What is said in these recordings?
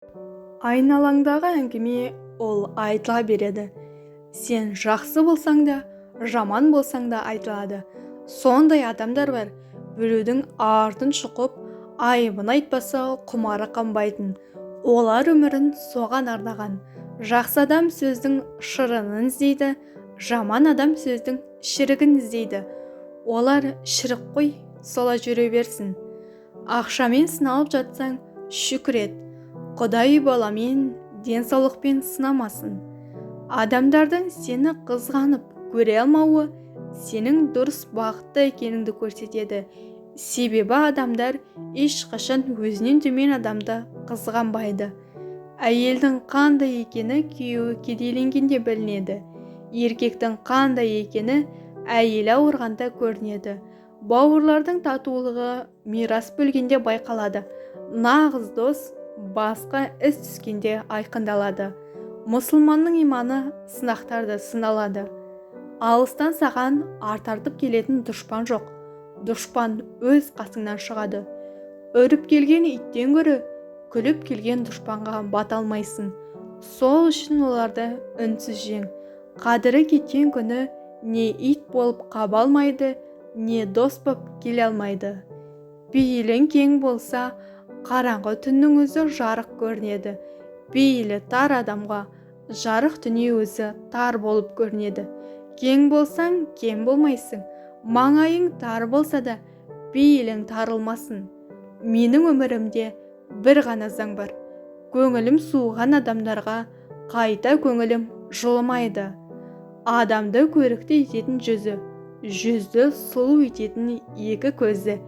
Айналаңдағы әңгіме ол айтыла береді. Сен жақсы болсаң да, жаман болсаң да айтылады. Сондай адамдар бар, біреудің артын шұқып, айыбын айтпаса құмары қанбайтын. Олар өмірін соған арнаған. Жақсы адам сөздің шырынын іздейді, жаман адам сөздің шірігін іздейді. Олар шірік қой, солай жүре берсін. Ақшамен сыналып жатсаң, шүкір ет. Құдай баламен, денсаулықпен сынамасын. Адамдардың сені қызғанып көре алмауы сенің дұрыс бағытта екеніңді көрсетеді. Себебі адамдар ешқашан өзінен төмен адамды қызғанбайды. Әйелдің қандай екені күйеуі кедейленгенде білінеді. Еркектің қандай екені әйелі ауырғанда көрінеді. Бауырлардың татулығы мирас бөлгенде байқалады. Нағыз дос басқа іс түскенде айқындалады. Мұсылманның иманы сынақтарда сыналады. Алыстан саған артартып келетін дұшпан жоқ. Дұшпан өз қасыңнан шығады. Үріп келген иттен гөрі күліп келген дұшпанға бата алмайсың. Сол үшін оларды үнсіз жең. Қадірі кеткен күні не ит болып қаба алмайды, не дос боп келе алмайды. Пейілің кең болса, қараңғы түннің өзі жарық көрінеді. Пейілі тар адамға жарық дүние өзі тар болып көрінеді. Кең болсаң, кем болмайсың. Маңайың тар болса да, пейілің тарылмасын. Менің өмірімде бір ғана заң бар. Көңілім суыған адамдарға қайта көңілім жылымайды. Адамды көрікті ететін жүзі, жүзді сұлу ететін екі көзі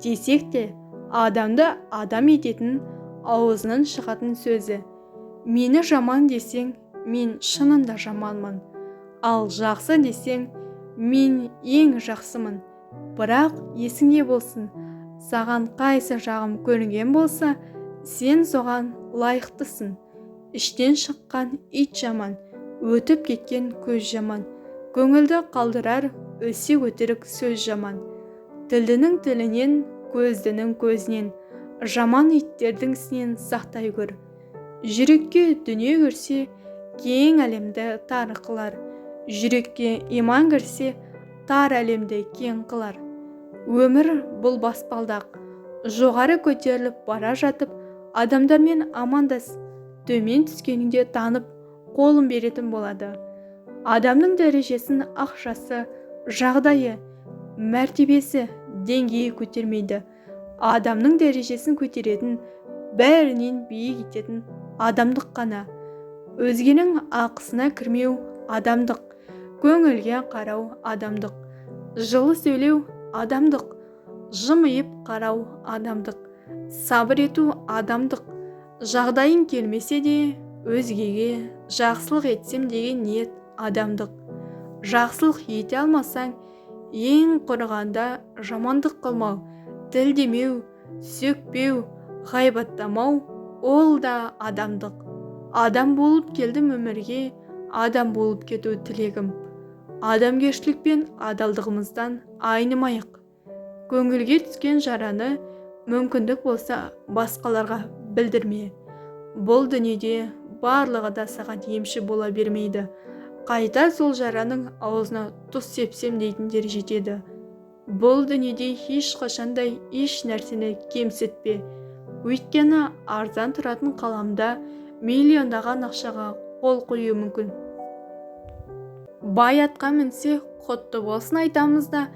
десек те, адамды адам ететін аузынан шығатын сөзі. Мені жаман десең, мен шынында жаманмын. Ал жақсы десең, мен ең жақсымын. Бірақ есіңде болсын, саған қайсы жағым көрінген болса, сен соған лайықтысың. Іштен шыққан ит жаман, өтіп кеткен көз жаман, көңілді қалдырар өсек өтірік сөз жаман. Тілдінің тілінен, көздінің көзінен, жаман иттердің ісінен сақтай көр. Жүрекке дүние кірсе, кең әлемді тар қылар. Жүрекке иман кірсе, тар әлемді кең қылар. Өмір бұл баспалдақ. Жоғары көтеріліп бара жатып, адамдармен амандас, төмен түскеніңде танып, қолын беретін болады. Адамның дәрежесін ақшасы, жағдайы, мәртебесі, деңгейі көтермейді. Адамның дәрежесін көтеретін, бәрінен биік ететін адамдық қана. Өзгенің ақысына кірмеу адамдық, көңілге қарау адамдық, жылы сөйлеу адамдық, жымиып қарау адамдық, сабыр ету адамдық, жағдайың келмесе де өзгеге жақсылық етсем деген ниет адамдық. Жақсылық ете алмасаң, ең құрығанда жамандық қылмау, тілдемеу, сөкпеу, ғайбаттамау ол да адамдық. Адам болып келдім өмірге, адам болып кету тілегім. Адамгершілік пен адалдығымыздан айнымайық. Көңілге түскен жараны мүмкіндік болса басқаларға білдірме. Бұл дүниеде барлығы да саған емші бола бермейді. Қайта сол жараның аузына тұз сепсем дейтіндер жетеді. Бұл дүниеде ешқашанда еш нәрсені кемсітпе. Өйткені арзан тұратын қаламда миллиондаған ақшаға қол қою мүмкін. Бай атқа мінсе, құтты болсын айтамыз да,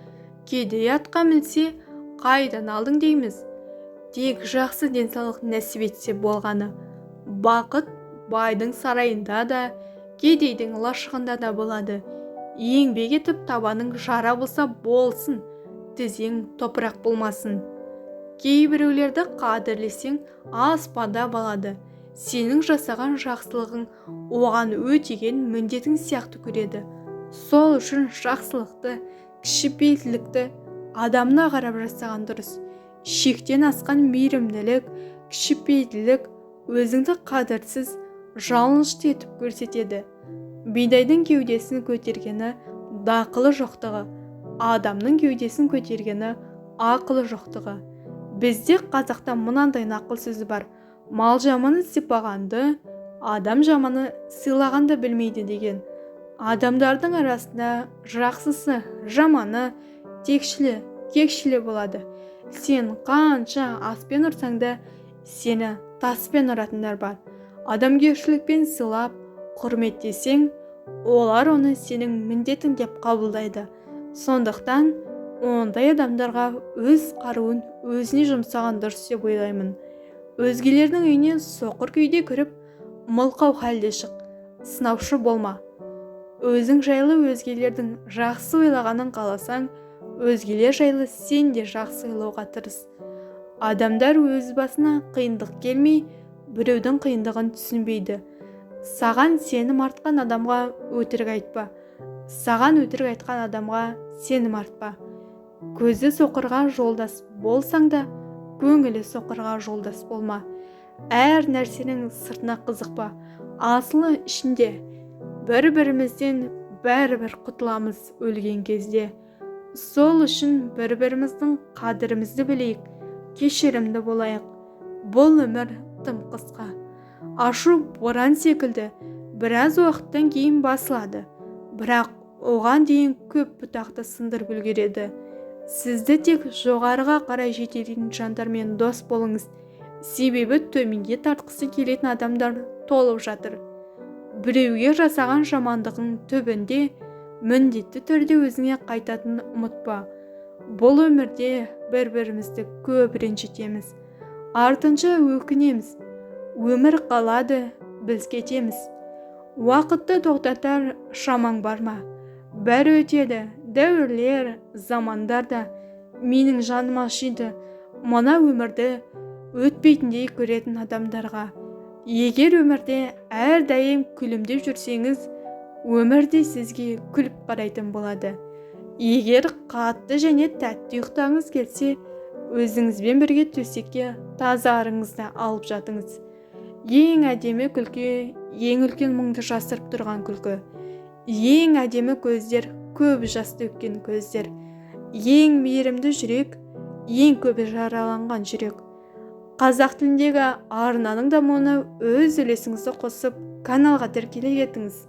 кедей атқа мінсе, қайдан алдың дейміз. Тек жақсы денсаулық нәсіп етсе болғаны. Бақыт байдың сарайында да, кедейдің лашығында да болады. Еңбек етіп табаның жара болса болсын, тізең топырақ болмасын. Кейбіреулерді қадірлесең, аспандап алады. Сенің жасаған жақсылығың оған өтеген міндетің сияқты көреді. Сол үшін жақсылықты, кішіпейілділікті адамына қарап жасаған дұрыс. Шектен асқан мейірімділік, кішіпейілділік өзіңді қадірсіз, жалынышты етіп көрсетеді. Бидайдың кеудесін көтергені дақылы жоқтығы, адамның кеудесін көтергені ақылы жоқтығы. Бізде қазақта мынандай нақыл сөзі бар. Мал жаманы сипағанды, адам жаманы сыйлағанды білмейді деген. Адамдардың арасында жақсысы, жаманы, текшілі, кекшілі болады. Сен қанша аспен ұрсаң да, сені таспен ұратындар бар. Адамгершілікпен сыйлап, құрметтесең, олар оны сенің міндетің деп қабылдайды. Сондықтан ондай адамдарға өз қаруын өзіне жұмсаған дұрыс деп ойлаймын. Өзгелердің үйіне соқыр күйде кіріп, мылқау халде шық, сынаушы болма. Өзің жайлы өзгелердің жақсы ойлағанын қаласаң, өзгелер жайлы сен де жақсы ойлауға тырыс. Адамдар өз басына қиындық келмей, біреудің қиындығын түсінбейді. Саған сенім артқан адамға өтірік айтпа, саған өтірік айтқан адамға сенім артпа. Көзі соқырға жолдас болсаң да, көңілі соқырға жолдас болма. Әр нәрсенің сыртына қызықпа, асылы ішінде. Бір-бірімізден бәрібір құтыламыз өлген кезде. Сол үшін бір-біріміздің қадірімізді білейік, кешірімді болайық. Бұл өмір тым қысқа. Ашу боран секілді біраз уақыттан кейін басылады, бірақ оған дейін көп бұтақты сындырып үлгереді. Сізді тек жоғарыға қарай жетелейтін жандармен дос болыңыз, себебі төменге тартқысы келетін адамдар толып жатыр. Біреуге жасаған жамандығың түбінде міндетті түрде өзіңе қайтатынын ұмытпа. Бұл өмірде бір-бірімізді көп ренжітеміз, артынша өкінеміз. Өмір қалады, біз кетеміз. Уақытты тоқтатар шамаң бар ма? Бәрі өтеді, дәуірлер, замандар да. Менің жаным ашиды мына өмірді өтпейтіндей көретін адамдарға. Егер өмірде әрдайым күлімдеп жүрсеңіз, өмір де сізге күліп қарайтын болады. Егер қатты және тәтті ұйықтағыңыз келсе, өзіңізбен бірге төсекке таза арыңызды алып жатыңыз. Ең әдемі күлкі, ең үлкен мұңды жасырып тұрған күлкі. Ең әдемі көздер, көп жас төккен көздер. Ең мейірімді жүрек, ең көп жараланған жүрек. Қазақ тіліндегі арнаның дамуына өз үлесіңізді қосып, каналға тіркеле кетіңіз.